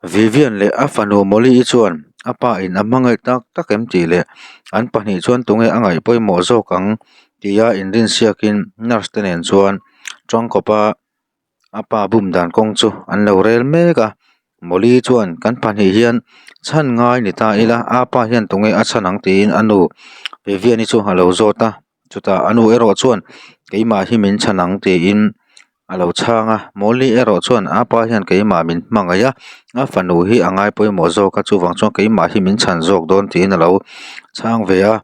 Vivian leh a fanu Molly-i chuan a pa in a hmangaih tak tak em tih leh an pahnih chuan tunge a ngaih pawimawh zawk ang tia inrinsiakin nurse te nen chuan tangkawpa a pa bum dan kawng chu an lo rel mek a. Molly chuan kan pahnih hian chhan ngai ni ta ila a pa hian tunge a chhan ang tiin a nu Vivian-i chu a lo zawt a. Chutah a nu erawh chuan keimah hi min chhan ang tiin a lo chhang a Molly erawh chuan a pa hian keimah min hmangaih a a fanu hi a ngai pawimawh zawk a chuvang chuan keimah hi min chhan zawk dawn tiin a lo chhang ve a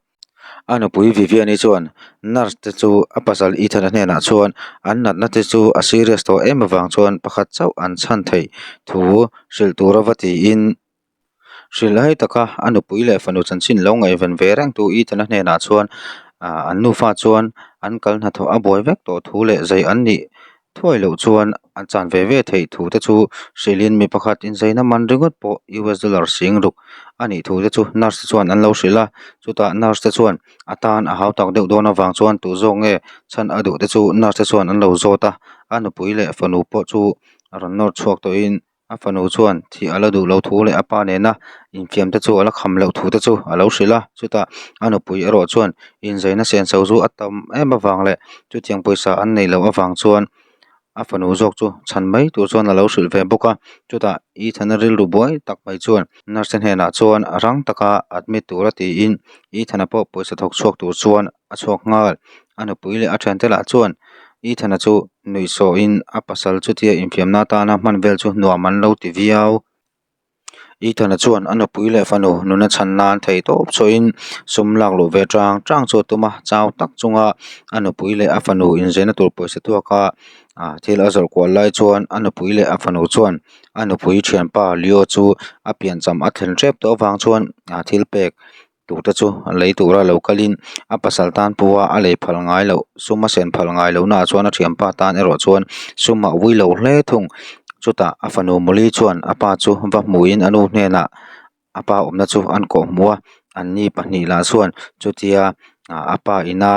a nupui Vivian-i chuan nurse te chu a pasal Ethan-a hnenah chuan an natna te chu a serious tawh em avang chuan pakhat chauh an chhan theih thu hrilh tur a va tiin. Hrilhai taka a nupui leh fanu chanchin lo ngaihven ve reng tu Ethan-a hnenah chuan ah an nufa chuan an kal hnathawh a buai vek tawh thu leh zai an nih thuai loh chuan an chan ve ve theih thu te chu hrilhin mi pakhat inzaina man ringawt pawh US dollar sing ruk a nih thu te chu nurse te chuan an lo hrilh a chutah nurse te chuan a tan a hau tak deuh dawn avang chuan tu zawk nge chhan a duh te chu nurse te chuan an lo zawt a a nupui leh fanu pawh chu a rawn nawr chhuak tawhin. A fanu chuan thih a la duh lo thu leh a pa nena infiam te chu a la kham loh thu te chu a lo hrilh a chutah a nupui erawh chuan inzaina senso chu a tam em avang leh chutiang pawisa an neih loh avang chuan a fanu zawk chu chhan mai tur chuan a lo hrilh ve bawk a chutah Ethan-a rilru buai tak mai chuan nurse te hnenah chuan rang taka admit tura tiin Ethan-a pawh pawisa thawk chhuak tur chuan a chhuak nghal a nupui leh a thiante lah chuan Ethan-a chu nuih sawhin a pasal chutia infiamna atana hman vel chu nuam an lo ti viau. Ethan-a chuan a nupui leh fanu nuna chhan nan thei tawp chawhin sum lak luh ve chang chang chu a tum a, chau tak chunga a nupui leh a fanu inzirna tur pawisa tuaka ah thil a zawrh kual lai chuan a nupui leh a fanu chuan a nupui thianpa Leo chu a piancham a thlen tep tawh avang chuan ah thil pek tur te chu lei tura lo kalin a pasal tan pawha a lei phal ngai loh sum a sen phal ngai loh naah chuan a thianpa tan erawh chuan sum a ui lo hle thung chutah a fanu Molly chuan a pa chu va hmuhin a nu hnenah a pa awmna chu an kawh hmuh a anni pahnih lah chuan chutia a pa ina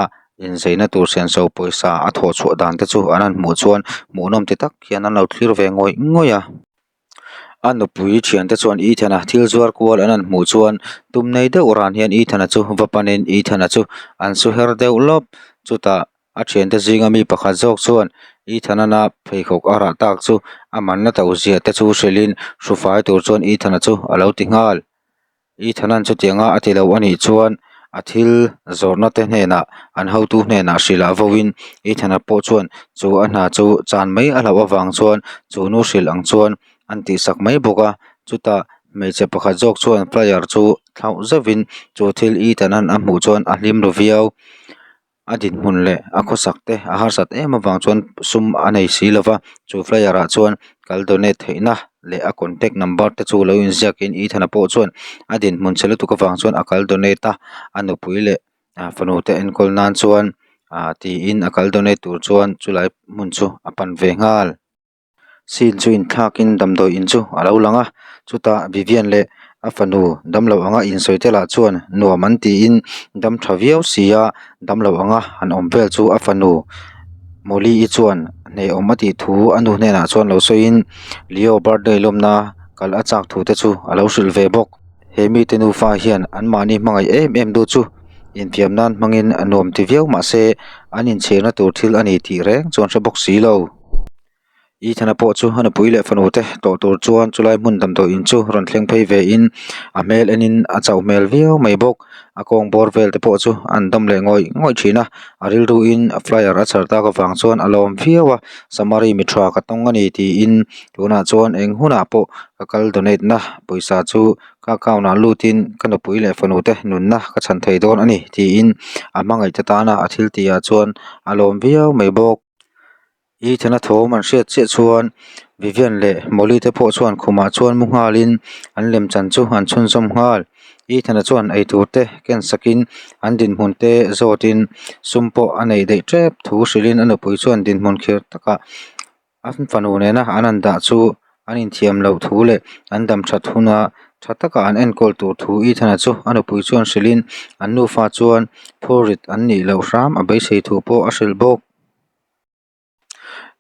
inzeina tur senso pawisa a thawh chhuah dan te chu an han hmuh chuan hmuhnawm ti tak hian an lo thlir ve ngawih ngawih a. A nupui thiante chuan Ethan-a thil zuar kual an han hmuh chuan tum nei deuh ran hian Ethan-a chu va panin Ethan-a chu an su her deuh lawp. Chutah a thiante zinga mi pakhat zawk chuan Ethan-a pheikhawk a rah tak chu a manna to zia te chu hrilhin hrufai tur chuan Ethan-a chu a lo ti nghal. Ethan-a'n chutianga a ti lo a nih chuan a thil zawrhna te hnenah an hotu hnenah hrilh ah vauhin Ethan-a pawh chuan chu a hna chu chan mai a hlauh avang chuan chu nu hrilh ang chuan an tihsak mai bawk a chutah hmeichhe pakhat zawk chuan flyer chu thlauh zauhin chu thil Ethan-a'n a hmuh chuan a hlim ru viau. A dinhmun leh a khawsak te a harsat em avang chuan sum a nei si lova chu flyer ah chuan kal donate theihna leh a contact number te chu lo inziak in Ethan-a pawh chuan a dinhmun chhe lutuk avang chuan a kal donate a a nupui leh ah fanu te enkawl nan chuan ah tiin a kal donate tur chuan chulai hmun chu a pan ve nghal. Scene chu inthlakin damdawi in chu a lo lang a chutah Vivian leh a fanu damlo anga insawi te lah chuan nuam an tiin dam tha viau si a damlo anga han awm vel chu a fanu Molly-i chuan hnehawm a tih thu a nu hnenah chuan lo sawiin Leo birthday lawmna kal a chak thu te chu a lo hrilh ve bawk he mite nufa hian anmahni hmangaih em em duh chu infiam nan hmangin a nuam ti viau mahse an inchhirna tur thil a ni tih reng chuan hre bawk si lo. Ethan-a pawh chu a nupui leh fanu te tawh tur chuan chulai hmun damdawi in chu rawn thleng phei ve in a hmel en in a chauh hmel viau mai bawk a kawng bawr vel te pawh chu an dawm leh ngawih ngawih thin a a rilru in a flyer a chhar tak avang chuan a lawm viau a samari mi tha ka tawng a ni tiin tunah chuan eng hunah pawh ka kal donate na pawisa chu ka account ah lut in ka nupui leh fanu te nunna ka chhan thei dawn a ni tiin a hmangaih te tana a thil tih ah chuan a lawm viau mai bawk. Ethan-a thawm an hriat chiah chuan Vivian leh Molly te pawh chuan khumah chuan mu nghalin an lemchan chu an chhunzawm nghal. Ethan-a chuan eitur te ken sakin an dinhmun te zawtin sum pawh a neih daih tep thu hrilhin a nupui chuan dinhmun khir takah an fanu nena an han dah chu an inthiam loh thu leh an dam that huna tha taka an enkawl tur thu Ethan-a chu a nupui chuan hrilhin an nufa chuan phurrit an nih loh hram a beisei thu pawh a hrilh bawk.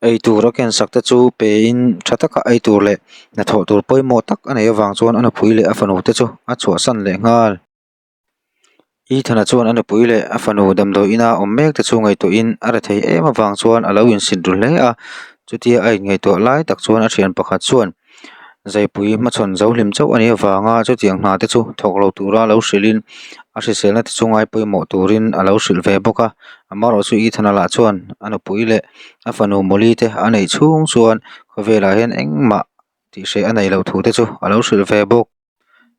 Eitur a kensak te chu pein tha taka ei tur leh hnathawh tur pawimawh tak a neih avang chuan a nupui leh a fanu te chu a chhuahsan leh nghal. Ethana chuan a nupui leh a fanu damdawi ina awm mek te chu ngaihtuahin a rethei em avang chuan a lo insit ru hle a, chutia a inngaihtuah lai tak chuan a thian pakhat chuan zaipui hmachhawn zo hlim chauh a nih avanga chutiang hna te chu thawk lo tura lo hrilhin a hriselna te chu ngai pawimawh turin a lo hrilh ve bawk a, amaherawhchu Ethana lah chuan a nupui leh a fanu Molly te a neih chhung chuan khawvelah hian engmah tih hreh a neih loh thu te chu a lo hrilh ve bawk.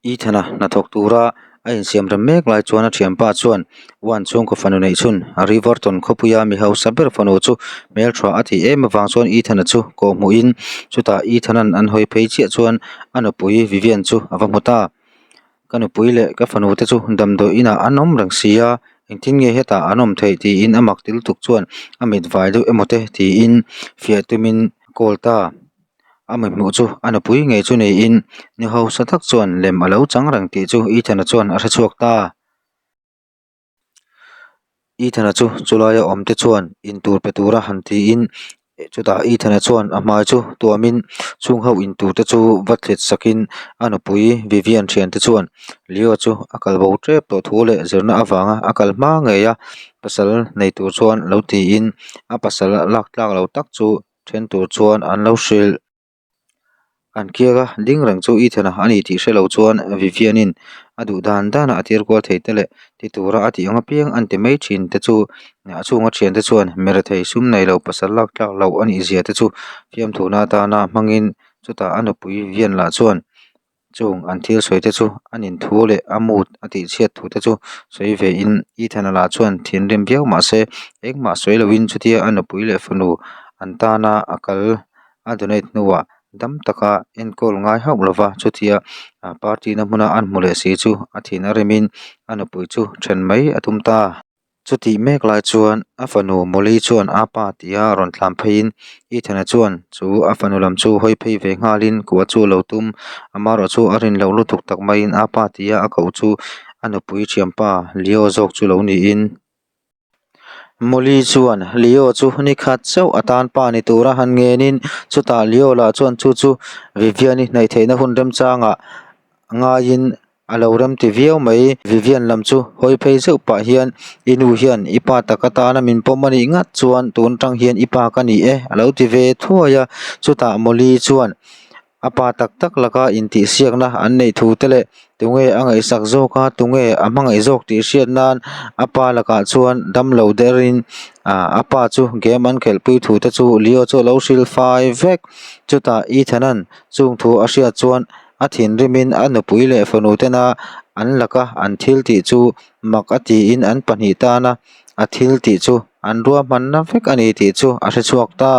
Ethana hnathawk tura a insiam rem mek lai chuan a thianpa chuan One chhungkaw fanu neih chhun Riverton khawpuia mi hausa ber fanu chu hmeltha a tih em avang chuan Ethana chu kawh hmuhin chutah Ethana'n an hawi phei chiah chuan a nupui Vivian chu a va hmu ta. Ka nupui leh ka fanu te chu damdawi inah an awm reng si a, engtin nge hetah an awm theih tiin a mak til tuk chuan a mit vai deuh emaw te tiin fiah tumin a call ta. A mihmuh chu a nupui ngei chu niin ni hausa tak chuan lem a lo chang reng tih chu Ethana chuan a hre chhuak ta. Ethana chu chulaia awm te chuan intur pe tura han tiin chutah Ethana chuan a hmai chu tuamin chung ho intur te chu va thlit sakin a nupui Vivian thiante chuan Leo chu a kal bo tep tawh thu leh zirna avanga a kal hma ngei a pasal nei tur chuan lo tiin a pasal lak tlak lo tak chu then tur chuan an lo hrilh. An kiak a, ding reng chu Ethana a ni tih hre lo chuan Vivian-in a duh dan dana a tir kual thei te leh ti tura a tih ang apiang an ti mai thin te chu a chhunga thiante chuan mirethei sum nei lo pasal lak tlak loh a nih zia te chu fiamthuhna atana hmangin chutah a nupui Vivian lah chuan Chung an thil sawi te chu an inthu leh a mood a tih chhiat thu te chu sawi ve in Ethana lah chuan thinrim viau mah se engmah sawi lo in chutia a nupui leh fanu an tana a kal a donate hnuah dam taka enkawl ngai hauh lova chutia party na hmuna an hmu leh si chu a thin a rem in a nupui chu then mai a tum ta. Chutih mek lai chuan a fanu Molly chuan a pa tia rawn tlan pheiin Ethana chuan chu a fanu lam chu hawi phei ve nghalin kua chu a lo tum. Amaherawh chu a rin loh lutuk tak maiin a pa tia a koh chu a nupui thianpa Leo zawk chu lo niin. Molly chuan Leo chu ni khat chauh a tan pa ni tura han ngenin chutah Leo lah chuan chu chu Vivian-i hnaih theihna hun remchangah ngaiin A lo rem ti viau mai. Vivian lam chu hawi phei zeuh pah hian i nu hian i pa tak atana min pawm a nih ngat chuan tun atang hian i pa ka ni e a lo ti ve thuai a. Chutah Molly chuan a pa tak tak laka intihsiakna an neih thu te leh tunge a ngaihsak zawk a tunge a hmangaih zawk tih hriat nan a pa lakah chuan damlo derin a pa chu game an khelhpui thu te chu Leo chu a lo hrilh fai vek. Chutah Ethan-a'n chung thu a hriat chuan A thinrimin a nupui leh fanu tena an laka an thil tih chu mak a tiin an pahnih tana a thil tih chu an ruahmanna vek a ni tih chu a hre chhuak ta.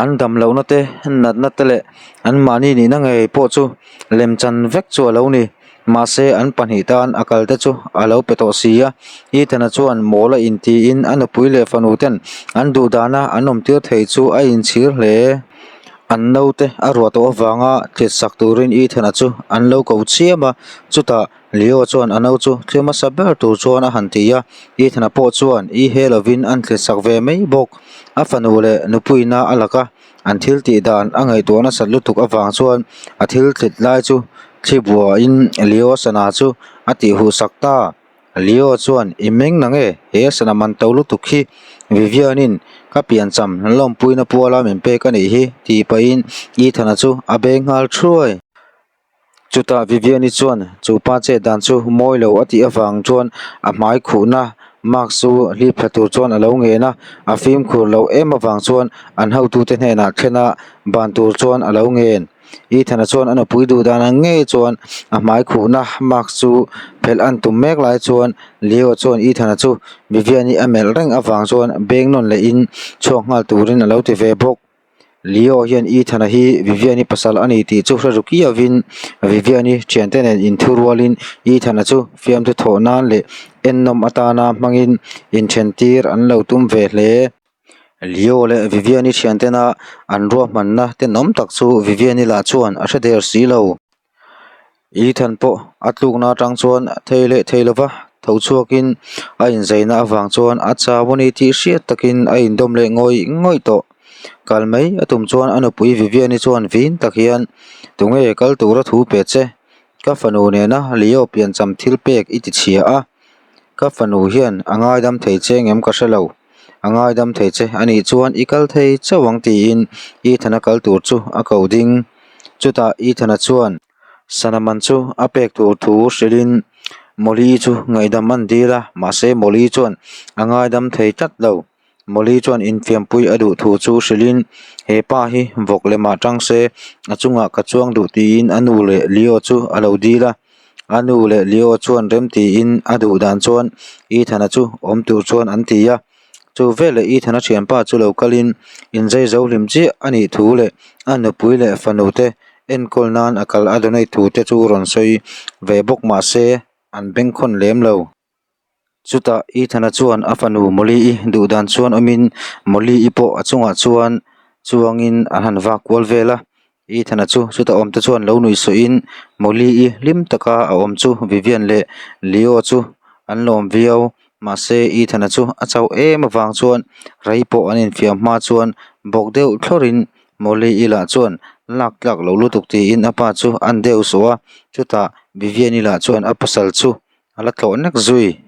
An dam lohna te, natna te leh anmahni nihna ngei pawh chu lemchan vek chu a lo ni. Mahse an pahnih tan a kal te chu a lo pe tawh si a. Ethana chuan mawl a intiin a nupui leh fanu ten an duh dana an awmtir thei chu a inchhir hle. An naute a ruah tawh avanga thlit sak turin Ethana chu an lo ko chiam a, chutah Leo chuan a no chu thli hmasa ber tur chuan a han ti a, Ethana pawh chuan i he lovin an thlit sak ve mai bawk. A fanu leh nupuina a laka an thil tih dan a ngaihtuah nasat lutuk avang chuan a thil thlit lai chu thli buain Leo sana chu a tih huh sak ta. Leo chuan, I meng na nge? He sana man to lutuk hi Vivian-in ka piancham lawmpuina puala min pek a nih hi, tih pahin Ethan-a chu a beng nghal thuai. Chutah Vivian-i chuan chu pa chet dan chu mawi lo a tih avang chuan a hmai khuhna mask chu hlip thla tur chuan a lo ngen a, a fimkhur loh em avang chuan an hotute hnenah thlen a ban tur chuan a lo ngen. Ethana chuan a nupui duh dan ang ngei chuan a hmai khuhna mask chu phelh an tum mek lai chuan Leo chuan Ethana chu Vivian-i a melh reng avang chuan beng nawn leh in chhuak nghal turin a lo ti ve bawk. Leo hian Ethana hi Vivian-i pasal a ni tih chu hre ruk iauhin Vivian-i thiante nen inthu rualin Ethana chu fiamthu thawh nan leh ennawm atana hmangin inthen tir an lo tum ve hle. Leo leh Vivian-i thiantena an ruahmanna tenawm tak chu Vivian-i lah chuan a hre der si lo. Ethan pawh a tlukna atang chuan thei leh thei lova tho chhuakin a inzaina avang chuan a chau a ni tih hriat takin a indawm leh ngawih ngawih tawh. Kal mai a tum chuan a nupui Vivian-i chuan vin tak hian, Tunge kal tura thu pe che? Ka fanu nena Leo piancham thil pek i ti chhia a, ka fanu hian a ngaidam thei che ngem ka hre lo. A ngaidam thei che a nih chuan i kal thei chauh ang tiin Ethan-a kal tur chu a ko ding. Chutah Ethan-a chuan Sana man chu a pek tur thu hrilhin Molly chu ngaihdam an dil a, mahse Molly chuan a ngaidam thei tlat lo. Molly chuan infiampui a duh thu chu hrilhin he pa hi vawk lemah tang se a chungah ka chuang duh tiin a nu leh Leo chu a lo dil a. A nu leh Leo chuan rem tiin a duh dan chuan Ethan-a chu awm tur chuan an ti a. Chu veleh Ethan-a thianpa chu lo kalin inzei zo hlim chiah a nih thu leh a nupui leh fanu te enkawl nan a kal a donate thu te chu rawn sawi ve bawk mah se an bengkhawn lem lo. Chutah Ethan-a chuan a fanu Molly-i duh dan chuan awmin Molly-i pawh a chungah chuan chuangin an han vak kual vel a. Ethan-a chu chuta awm te chuan lo nuih suahin Molly-i hlim taka a awm chu Vivian leh Leo chu an lawm viau. Mahse Ethan-a chu a chauh em avang chuan rei pawh an infiam hma chuan bawk deuh thlawrin Molly-i lah chuan lak tlak lo lutuk tiin a pa chu an deuh suah a. Chutah Vivian-i lah chuan a pasal chu a la tlawh nek zui.